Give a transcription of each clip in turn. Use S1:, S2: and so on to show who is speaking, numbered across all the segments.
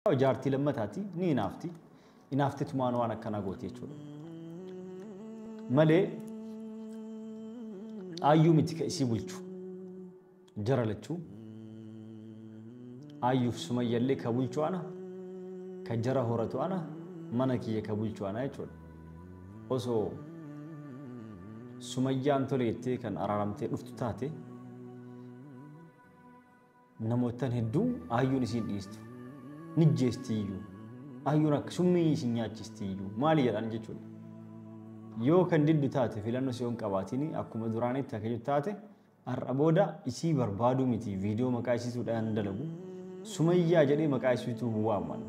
S1: Jaartii lammataati ni hinaafti. Hinaaftitumaan waan akkanaa gooti jechuudha. Malee aayyuu miti ka isii bulchu. Jara lachuu. Aayyuuf Sumayyallee ka bulchu ana, ka jara horatu ana, mana kiyya ka bulchu ana jechuudha. Osoo Sumayyaan tole jettee kan araaramtee dhuftu taate namoottan hedduu aayyuun isiin dhiistu. Ni jeestiyyuu. Aayyuun akka summii isin nyaachistiyyuu. Maali jedhan jechuudha. Yoo kan diddu taate filannoo si hin qabaatiin akkuma duraanitti akka jettu taate har'a booda isii barbaaduu miti viidiyoo maqaa isiituudhaan dalagu. Sumayyaa jedhee maqaa isiituu hin waamman.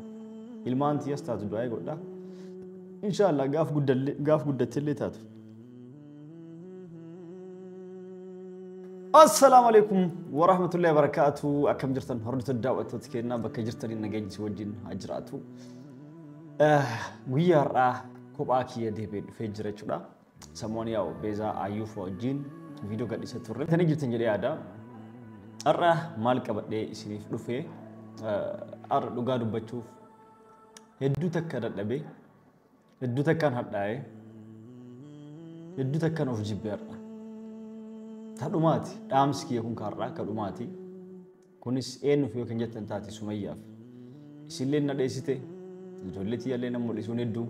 S1: Ilmaan tiyyas taatu du'aa godha. Inshaallah gaaf guddattillee taatu. Assalaamu alaikum wa rahmatullahi wa barakaatu. Akkam jirtan hordoftoota daawwattoota keenyaa bakka jirtaniin nageenyi si wajjin haa jiraatu. Guyyaa har'aa kophaa kiyya deebi'ee dhufee jira jechuudha. Samoon yaa'u Beezaa Ayyuuf wajjin viidiyoo gadhiisa turre. Tanii jirtan jedhee yaada. Har'a maal qabadhee isiniif dhufee har'a dhugaa dubbachuuf hedduu takka dadhabee, hedduu takkaan hadhaa'ee, hedduu takkaan of jibbee har'a. Ta dhumaati dhaamsi kiyya kun kaarraa ka dhumaati. Kunis eenyuuf yoo kan jettan taate Sumayyaaf. Isillee na dheessite, ijoollee tiyyallee na mul'isuun hedduu.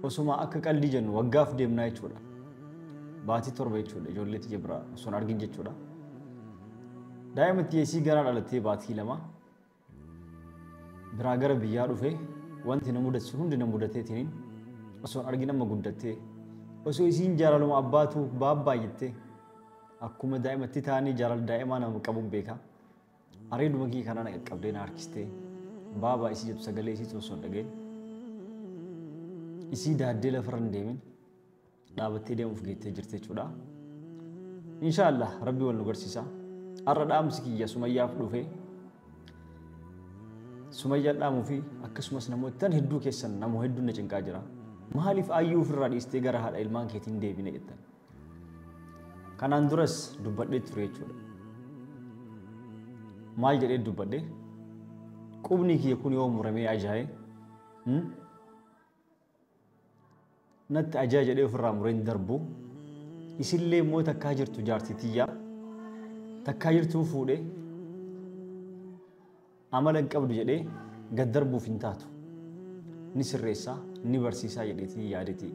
S1: Osuma akka qaldii jennu waggaaf deemnaa jechuudha. Baatii 7 jechuudha ijoollee tiyya biraa osoo hin argin jechuudha. Daa'ima tiyya isii garaa dhalattee baatii 2 biraa gara biyyaa dhufe wanti na mudatu hundi na mudateetiniin osoo hin argin amma guddattee osoo isiin jaalaluma abbaatu baabbaa jettee akkuma daa'imatti ta'anii jaalala daa'imaa nama qabuun beeka. Areeduma kiyya kanaa na qaqqabdee na harkistee baabaa isii jettu sagalee isii osoo hin dhageen isii daaddee lafarra hin deemin dhaabattee deemuuf geettee jirti jechuudha. Inshaallah Rabbi wal nu garsiisa. Har'a dhaamsi kiyya Sumayyaaf dhufe. Sumayyaa dhaamuu fi akkasumas namoota hedduu keessan namoo hedduun na cinqaa jira. Maaliif aayyuu ofirraa dhiistee gara haadha ilmaan keetiin deebine jettan? Kanaan duras dubbadhee ture jechuudha. Maal jedhee dubbadhee? Qubni kiyya kun yoo muramee ajaa'e natti ajaa'e jedhee ofirraa mureen darbu. Isillee immoo takkaa jirtu jaartii tiyyaa takkaa jirtuu fuudhee amala hin qabdu jedhee gad darbuuf hin taatu. Ni sirreessaa, ni barsiisaa jedheetii yaadetii.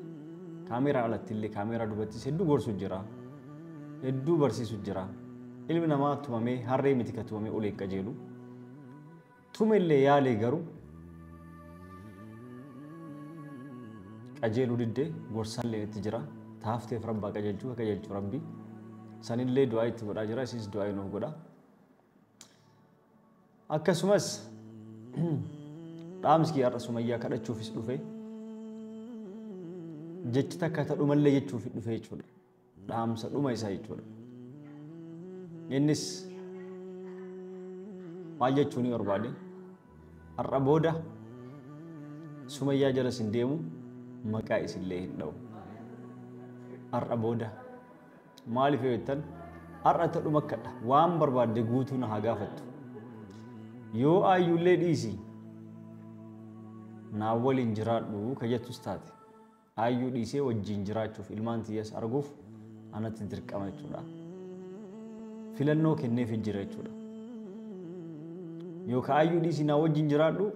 S1: Kaameeraa alatti illee kaameeraa dubattis hedduu gorsu jira. Hedduu barsiisu jira. Ilmi namaa tumamee harree miti ka tumamee ulee qajeelu. Tumellee yaalee garuu qajeeluu diddee gorsaallee itti jira. Taafteef rabbaa qajeelchuu ka qajeelchu rabbi. Sanillee du'aa itti godhaa jira. Isinis du'aa nuuf godha. Akkasumas dhaamsi kiyya har'a Sumayyaa kadhachuufis dhufe. Jechi takka ta dhumallee jechuuf dhufe jechuudha. Dhaamsa dhuma isaa jechuudha. Innis maal jechuu ni barbaade? Har'a booda Sumayyaa jalas hin deemu, maqaa isillee hin dha'u. Har'a booda maaliif yoo jettan har'a ta dhuma kadha waan barbaadde guutuu na haa gaafattu. Yoo aayyuullee dhiisi naa waliin jiraadhu ka jettus taate aayyuu dhiisee wajjin jiraachuuf ilmaan tiyyas arguuf anatti dirqama jechuudha. Filannoo kenneef jira jechuudha. Yoo ka aayyuu dhiisi naa wajjin jiraadhu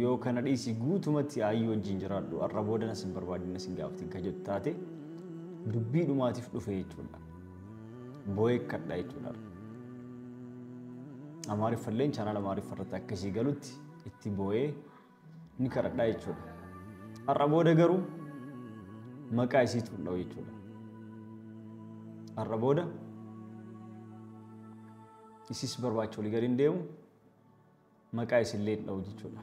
S1: yoo kana dhiisi guutumatti aayyuu wajjin jiraadhu har'a booda nas hin barbaadin nas hin gaafatin ka jettu taate dubbii dhumaatiif dhufe jechuudha. Boo'ee kadha jechuudha. Amaariffalleen chaanaala Amaariffa irratti akkasii galutti itti boo'ee ni kadhadhaa jechuudha. Har'a booda garuu maqaa isiitu hin dha'u jechuudha. Har'a booda isis barbaacha olii gadi hin deemu maqaa isillee hin dha'u jechuudha.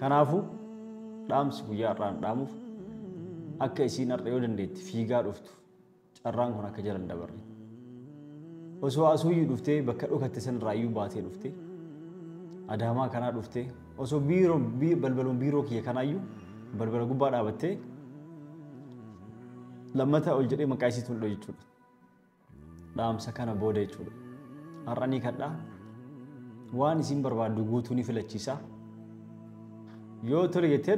S1: Kanaafuu dhaamsi guyyaa har'aan dhaamuuf akka isiin har'a yoo dandeetti fiigaa dhuftu carraan kun akka jala hin dabarre. Osoo asuuyyuu dhuftee bakka dhokatte sanirraa iyyuu baatee dhuftee Adaamaa kanaa dhuftee osoo biiroo balbaluma biiroo kiyya kanaayyuu balbala gubbaa dhaabattee lammata ol jedhee maqaa isiitu hin dha'u jechuudha. Dhaamsa kana booda jechuudha. Har'a ni kadhaa. Waan isin barbaaddu guutuu ni filachiisa. Yoo tole jettee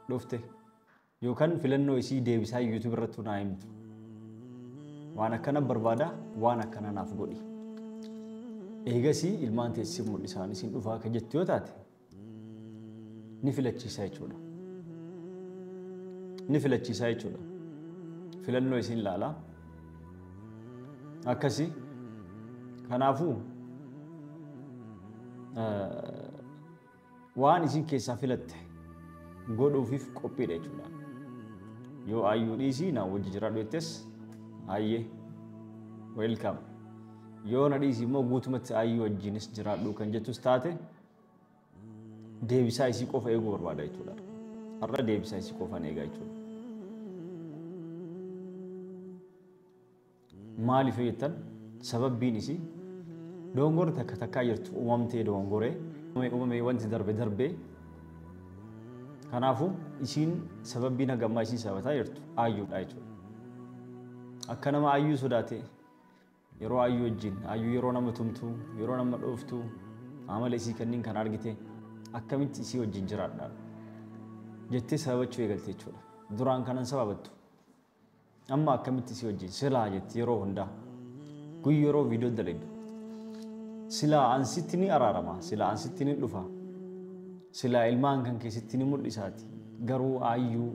S1: dhufte yookaan filannoo isii deebisaa YouTube irratti naa himtu. Waan akkana barbaada, waan akkana naaf godhi. Eegasii ilmaan teessee mul'isaan isin dhufaa akka jettu yoo taate ni filachiisa jechuudha. Ni filachiisa jechuudha. Filannoo isin ilaala. Akkasii kanaafuu waan isin keessaa filatte godhuufiif qophiidha jechuudha. Yoo ayyuu dhiisii na wajji jiraadhu jettes ayyee welcome. Yoo na dhiisii immoo guutumatti ayyuu wajjinis jiraadhu kan jettus taate deebisaa isii qofa eeguu barbaada jechuudha. Har'a deebisaa isii qofan eegaa jechuudha. Maaliif jettan sababbiin isii dogongorri takka takkaa jirtu uumamtee dogongoree uumamee wanti darbe darbee kanaafuu isiin sababbiin hagammaa isiin sabataa jirtu ayyuudha jechuudha. Akka nama ayyuu sodaate yeroo ayyuu wajjin ayyuu yeroo nama tumtu yeroo nama dhooftu amala isii kanneen kan argite akkamitti isii wajjin jiraadha jettee sababachuu eegalte jechuudha. Duraan kanan sababattu amma akkamitti isii wajjin silaa jetti yeroo hundaa guyyu yeroo viidiyoo dalagdu silaa ansitti ni araarama, silaa ansitti ni dhufa, silaa ilmaan kan keessatti ni mul'isaati. Garuu ayyuu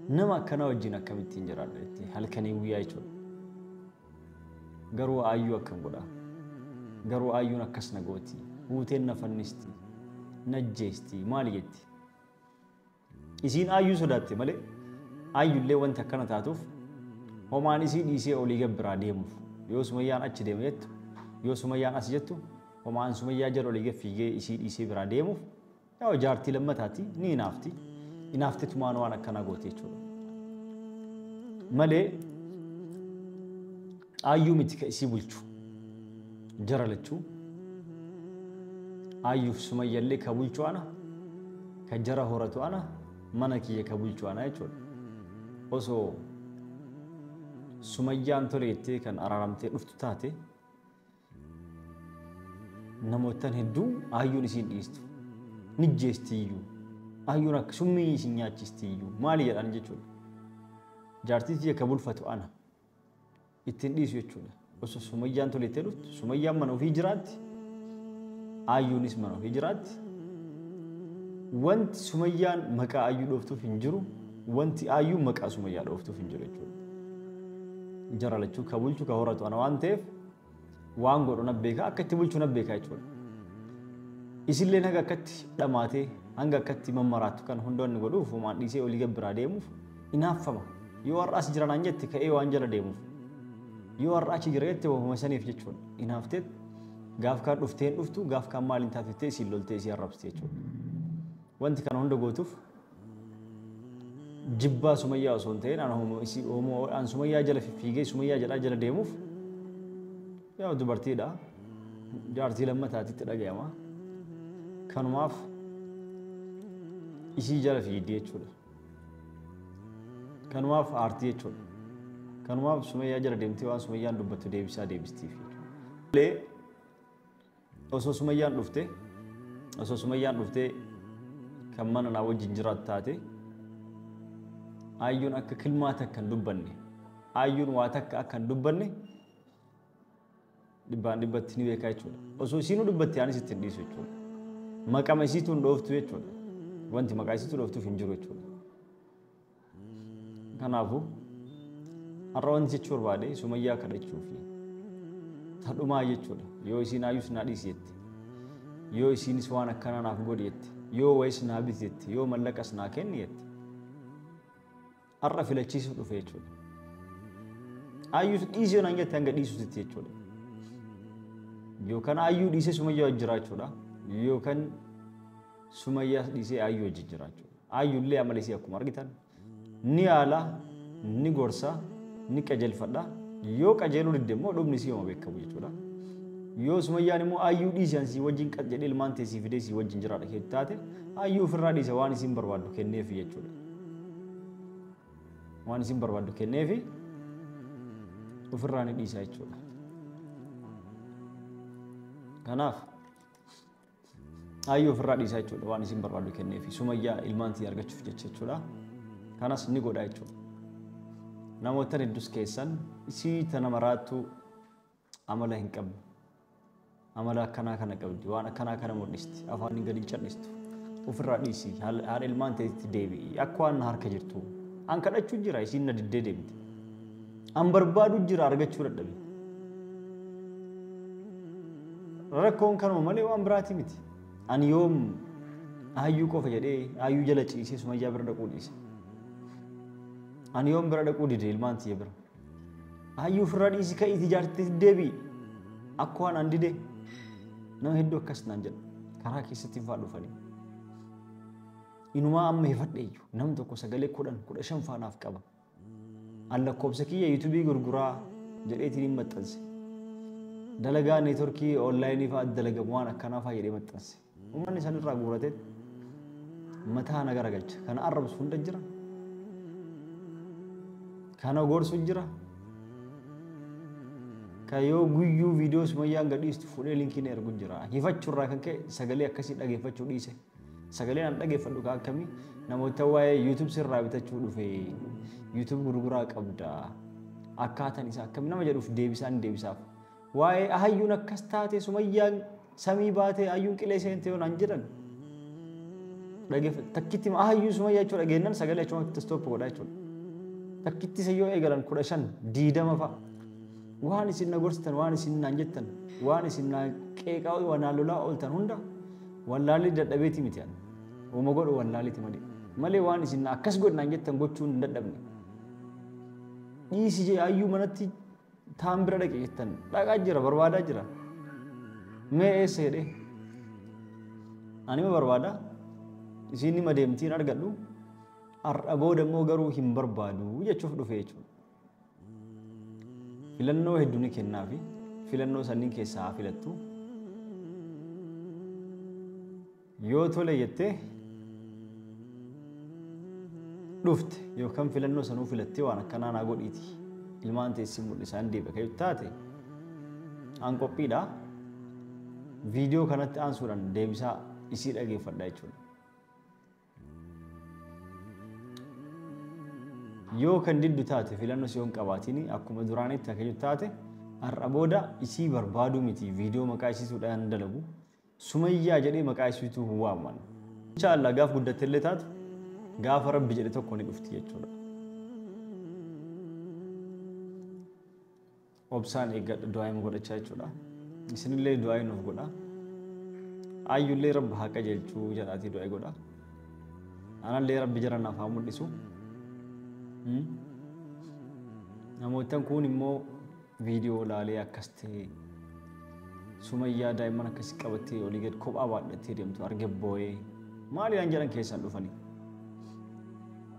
S1: nama akkana wajjin akkamittiin jiraadha jettee halkanii guyyaa jechuudha. Garuu ayyuu akkam godha? Garuu ayyuun akkas na gooti, huuteen na fannisti, na ajjeesti, maali jetti? Isiin ayyuu sodaatte malee ayyullee wanti akkana taatuuf homaan isii dhiisee olii gad biraa deemuuf yoo Sumayyaan achi deema jettu yoo Sumayyaan as jettu homaan Sumayyaa jala olii gad fiigee isii dhiisee biraa deemuuf yaa jaartii lammataati ni hinaafti. Hinaafte tumaan waan akkanaa goote jechuudha. Malee ayyuu miti ka isii bulchu jara lachuu ayyuuf Sumayyallee ka bulchu ana ka jara horatu ana mana kiyya ka bulchu ana jechuudha. Osoo Sumayyaan tole jettee kan araaramtee dhuftu taate namootaan hedduu ayyuun isiin dhiistu ni jeestiyyuu ayyuun akka summii isin nyaachistiyyuu maali jedhan jechuudha. Jaartii tiyya ka bulfatu ana ittiin dhiisu jechuudha. Osoo Sumayyaan tole jettee dhuftu Sumayyaan mana ofii jiraatti ayyuunis mana ofii jiraatti. Wanti Sumayyaan maqaa ayyuu dhooftuuf hin jiru, wanti ayyuu maqaa Sumayyaa dhooftuuf hin jiru jechuudha. Jara lachuu ka bulchu ka horatu ana waan ta'eef waan godhu na beeka, akka itti bulchu na beeka jechuudha. Isilleen hanga akkatti dhamaatee hanga akkatti mammaraattu kan hunda inni godhuuf homaan dhiisee olii gad biraa deemuuf hinaaffama. Yoo har'a as jira naan jette ka'ee waan jala deemuuf. Yoo har'a achi jira jette wahuma saniif jechuudha. Hinaafteet gaaf kaan dhuftee hin dhuftu gaaf kaan maaliin taate isiin loltee isii arrabsite jechuudha. Wanti kana hunda gootuuf jibbaa Sumayyaa osoo hin ta'in an Sumayyaa jala fiigee Sumayyaa jalaa jala deemuuf yaa dubartiidha. Jaartii lammataatitti dhagayama. Kanumaaf isii jala fiigdee jechuudha. Kanumaaf aartii jechuudha. Kanumaaf Sumayyaa jala deemtee waan Sumayyaan dubbattu deebisaa deebistiif jechuudha. Osoo Sumayyaan dhufte osoo Sumayyaan dhuftee kan mana naa wajjin jiraattu taate ayyuun akka kilmaa takka hin dubbanne ayyuun waa takka akka hin dubbanne dhibbaan dhibbatti ni beekaa jechuudha. Osoo isiinuu dubbatte anis ittiin dhiisu jechuudha. Maqama isiituu hin dhooftu jechuudha. Wanti maqaa isiituu dhooftuuf hin jiru jechuudha. Kanaafuu har'a wanti jechuu barbaade Sumayyaa kadhachuu fi tadhumaa jechuudha. Yoo isiin ayyuus naa dhiisi jette, yoo isiinis waan akkanaa naaf godhi jette, yoo wayis naa biti jette, yoo mallaqas naa kenni jette, har'a filachiisuuf dhufe jechuudha. Ayyuus dhiisi yoo naan jette hanga dhiisuutti jechuudha. Yookaan ayyuu dhiisee Sumayyaa wajjin jiraachuudha. Yookaan Sumayyaa dhiisee ayyuu wajjin jiraachuudha. Ayyuullee amala isii akkuma argitan ni yaala, ni gorsa, ni qajeelfadha. Yoo qajeeluu didde immoo dhumni isii yooma beekamu jechuudha. Yoo Sumayyaan immoo ayyuu dhiisee ansii wajjin qad jedhee ilmaan teessii fidee sii wajjin jiraadha keetti taate ayyuu ofirraa dhiise waan isiin barbaaddu kenneefi jechuudha. Waan isiin barbaaddu kenneefi ofirraa ni dhiisa jechuudha. Kanaaf Ayyuu ofirraa dhiisaa jechuudha waan isin barbaadu kenneefi Sumayyaa ilmaan tiyya argachuuf jecha jechuudha. Kanas ni godha jechuudha. Namoottan hedduus keessan isii tana maraattu amala hin qabne. Amala akkanaa kana qabdi waan akkanaa kana mul'isti afaan hin gadi hin callistu. Ofirraa dhiisi haadha ilmaan teetitti deebi'i akka waan na harka jirtu. An kadhachuu jira isiin na diddee deemte. An barbaadu jira argachuu dadhabe. Rakkoon kanuma malee waan biraatii miti. Ani yoom Ayyuu qofa jedhee Ayyuu jala ciisee Sumayyaa bira dhaquu dhiise. Ani yoom bira dhaquu dide ilmaan tiyya bira. Ayyuu ofirraa dhiisi ka'iiti jaartitti deebi'i. Akka waan an dide nama hedduu akkas naan jedha. Karaa keessatti fa'aa dhufanii. Inumaa amma hifadhe iyyuu nam tokko sagalee 10 15 faanaaf qaba. An lakkoofsa kiyya yuutubii gurguraa jedheetiin hin maxxanse. Dalagaa neetworkii onlaayinii fa'aa dalagamu waan akkanaa fa'aa jedhee maxxanse. Uummanni san irraa guuratee mataa na garagalcha. Kana arrabsu hunda jira. Kana gorsu jira. Ka yoo guyyuu viidiyoo Sumayyaan gadhiistu fuudhee linkii na ergu jira. Hifachuurraa kan ka'e sagalee akkasii dhageeffachuu dhiise. Sagaleen an dhageeffadhu kaa akkamii namoota waa'ee YouTube sirraa bitachuu dhufe YouTube gurguraa qabda akkaatan isaa akkami nama jedhuuf deebisaan deebisaaf. Waa'ee ahayyuun akkas taate Sumayyaan samii baate ayyuun qilee seente yoo naan jedhan dhageeffadhu. Takkitti ahayyuu Sumayyaa jechuu dhageennan sagalee achumatti stop godhaa jechuudha. Takkitti isa yoo eegalan 15 20 fa'a. Waan isin na gorsitan, waan isin naan jettan, waan isin na qeeqaa waan naan lolaa ooltan hunda wallaalli dadhabeeti miti ani. Wama godhu wallaaliiti malee. Malee waan isin akkas godhi naan jettan gochuun hin dadhabne. Dhiisi jee ayyuu manatti taan bira dhaqe jettan dhaqaa jira barbaadaa jira. Mee eessa jedhee. Ani ma barbaada isiin nima deemtii hin argadhu har'a booda immoo garuu hin barbaadu jechuuf dhufe jechuudha. Filannoo heddu ni kennaafi. Filannoo sanniin keessaa haa filattu. Yoo tole jettee dhufte yookaan filannoo sanuu filattee waan akkanaa naa godhiiti ilmaan tee si mul'isa hin deebi'a kan taate an qophiidha. Viidiyoo kanatti aansuudhaan deebisaa isii dhageeffadha jechuudha. Yoo kan diddu taate filannos yoo hin qabaatini akkuma duraanitti akka jirtu taate har'a booda isii barbaaduu miti viidiyoo maqaa isiituu dhayan dalagu Sumayyaa jedhee maqaa isiituu hin waamu ani. Insha Allah gaaf guddattellee taatu gaafa rabbi jedhe tokko ni dhufti jechuudha. Obsaan eeggadha du'aayima godhachaa jechuudha. Isinillee du'aayi nuuf godha. Ayyullee rabbi haa qajeelchuu jedhaatii du'aayi godha. Anallee rabbi jara naaf haa mul'isu. Namoottan kuun immoo viidiyoo laalee akkas ta'e Sumayyaa daa'imman akkasii qabattee olii gad kophaa baadhattee deemtu arge boo'ee maali naan jedhan keessan dhufanii.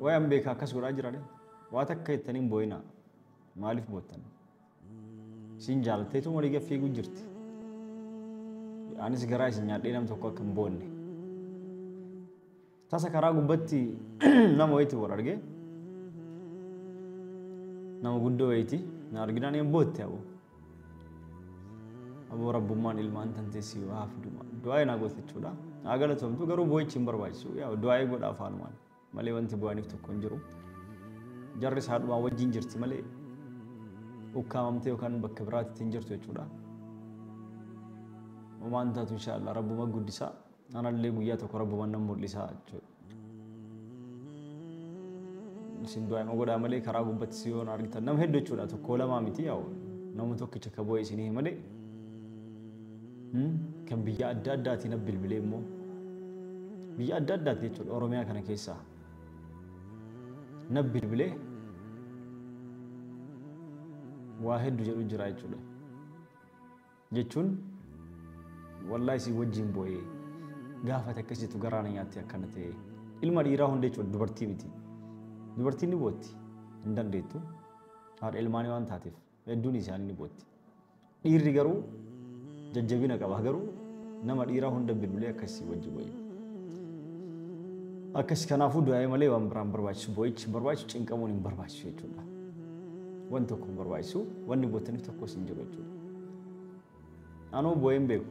S1: Wayan beeka akkas godhaa jirani waa takka jettanii hin boo'inaa. Maaliif boottan? Isin jaalatteetuma olii gad fiiguu jirti. Anis garaa isin nyaadhee nam tokko akka hin boonne. Tasa karaa gubbatti nama wayiiti wal argee nama guddoo wayiiti na arginaan hin bootte aboo. Aboo rabbummaan ilmaan tantee si haa fidu du'aa naa goote jechuudha. Haa galatoomtu garuu boo'ichi hin barbaachisu. Yaa du'aa godha afaanumaan malee wanti bu'aniif tokko hin jiru. Jarris haadhumaa wajjin jirti malee ukkaamamtee yookaan bakka biraatti hin jirtu jechuudha. Homaan taatu inshaallah rabbuma guddisaa. Anallee guyyaa tokko rabbuma nan mul'isaa jechuudha. Isin du'aa godhaa malee karaa gubbatti si yoon argitan nama hedduu jechuudha tokko lamaa miti yaa'u nama tokkicha ka bu'e isinii malee kan biyya adda addaatii na bilbilee immoo biyya adda addaati jechuudha Oromiyaa kana keessaa na bilbilee waa hedduu jedhu jira jechuudha. Jechuun wallahi si wajjin boo'ee gaafa ati akkas jettu garaa na nyaatte akkana ta'e ilma dhiiraa hunda jechuudha dubartii miti. Dubartiin ni bootti hin dandeettu haadha ilmaanii waan taateef hedduun isaanii ni bootti. Dhiirri garuu jajjabina qaba garuu nama dhiiraa hunda bilbilee akkas si wajji boo'e. Akkas kanaafuu du'aa'ee malee waan biraan barbaachisu boo'ichi hin barbaachisu cinqamuun hin barbaachisu jechuudha. Wanti tokko hin barbaachisu wanni boottaniif tokkos hin jiru jechuudha. Anoo boo'ee hin beeku.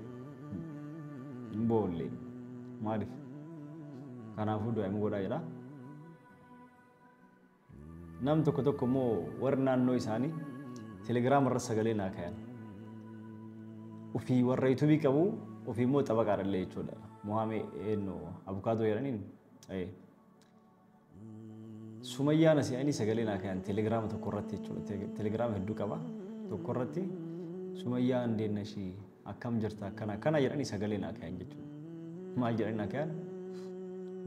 S1: Hin boolle. Maaliif? Kanaafuu du'aa godhaa jedha. Nam tokko tokko immoo warri naannoo isaanii telegiraama irra sagalee naa kayan. Ofii warra yuutuubii qabu, ofii immoo xabaqaadha illee jechuudha. Mohaamee eenyu abukaatoo jedhaniin. Sumayyaan asii ani sagalee naa kayan telegiraama tokko irratti jechuudha. Telegiraama hedduu qaba. Tokko irratti Sumayyaa indeena ishii akkam jirta akkana akkana jedhanii sagalee naa kayan jechuudha. Maal jedhanii naa kayan?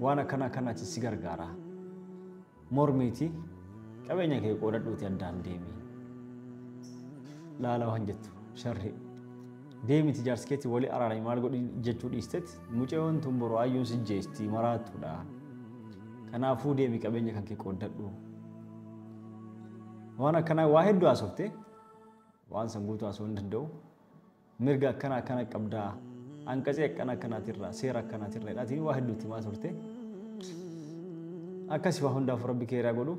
S1: Waan akkana akkanaatti si gargaara. Mormiiti qabeenya kee qoodadhuuti addaan deemi. Laala waan jettu sharri. Deemiti jaarsi keetti walii araarami maal godhi jechuu dhiistetti mucayoon tun boroo ayyuun si jeesti maraattuudha. Kanaafuu deemi qabeenya kan kee qooddadhu. Waan akkanaa waa hedduu haasofte waan san guutuu haasofuu hin danda'u. Mirga akkana akkana qabdaa. Anqatsee akkana akkanaatirraa seera akkanaatirraa jedhaatiin waa hedduutti himaa turte. Akkasii waa hundaaf rabbi keeraa godhu.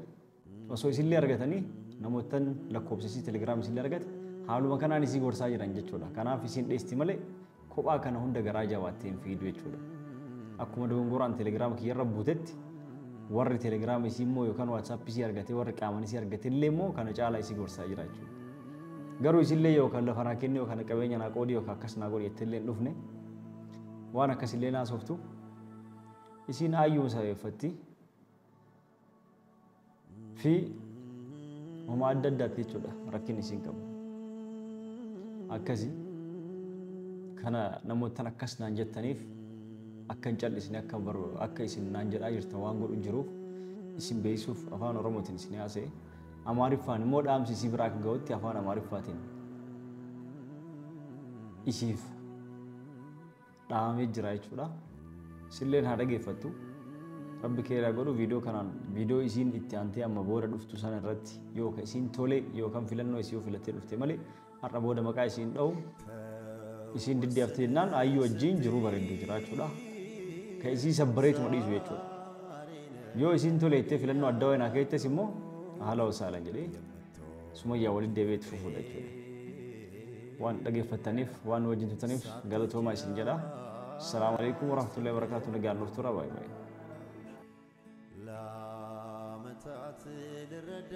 S1: Osoo isinillee argatanii namootan lakkoofsa isii telegiraam isinillee argate haaluma kanaan isii gorsaa jiran jechuudha. Kanaaf isiin dheesti malee kophaa kana hunda garaa jabaattee hin fiidu jechuudha. Akkuma dogongoraan telegiraama kiyyarra buutetti warri telegiraama isii immoo yookaan waatsaap isii argate warri qaaman isii argate illee immoo kana caalaa isii gorsaa jira jechuudha. Garuu isillee yookaan lafa naa kenni yookaan qabeenya naa qoodi yookaan akkas naa godhi jettee illee hin dhufne waan akkasillee naasoftu isiin ayyuma sabeeffatti fi homaa adda addaatti jechuudha rakkin isiin qabu. Akkasi kana namootan akkas naan jettaniif akka hin callisne akka isin naan jedhaa jirtan waan godhu jiruuf isin beeksisuuf afaan Oromootiin isin haasa'e. Amaariffaan immoo dhaamsi isii biraa akka ga'utti afaan Amaariffaatiin isiif dhaamamee jira jechuudha. Isilleen haa dhageeffattu. Rabbi keeraa godhu viidiyoo kanaan viidiyoo isiin itti aantee amma booda dhuftu sana irratti yookaan isiin tole yookaan filannoo isii filattee dhufte malee har'a booda maqaa isiin dha'u isiin diddeeftee jennaan ayyuu wajjin jiruu bareedduu jira jechuudha. Ka isii sabbareetuma dhiisu jechuudha. Yoo isiin tole jettee filannoo adda wayinaa keettes immoo haala wasaalan jedhee Sumayyaa walitti deebi'ee itti fufuudha jechuudha. Waan dhageeffattaniif waan wajjin turtaniif galatoomaa isin jedha. Assalaamu alaikum warahmatullahi wabarakatuh. Nagaan nuuf tura. Baay'ee baay'ee.
S2: ለዓመታት ልረዳ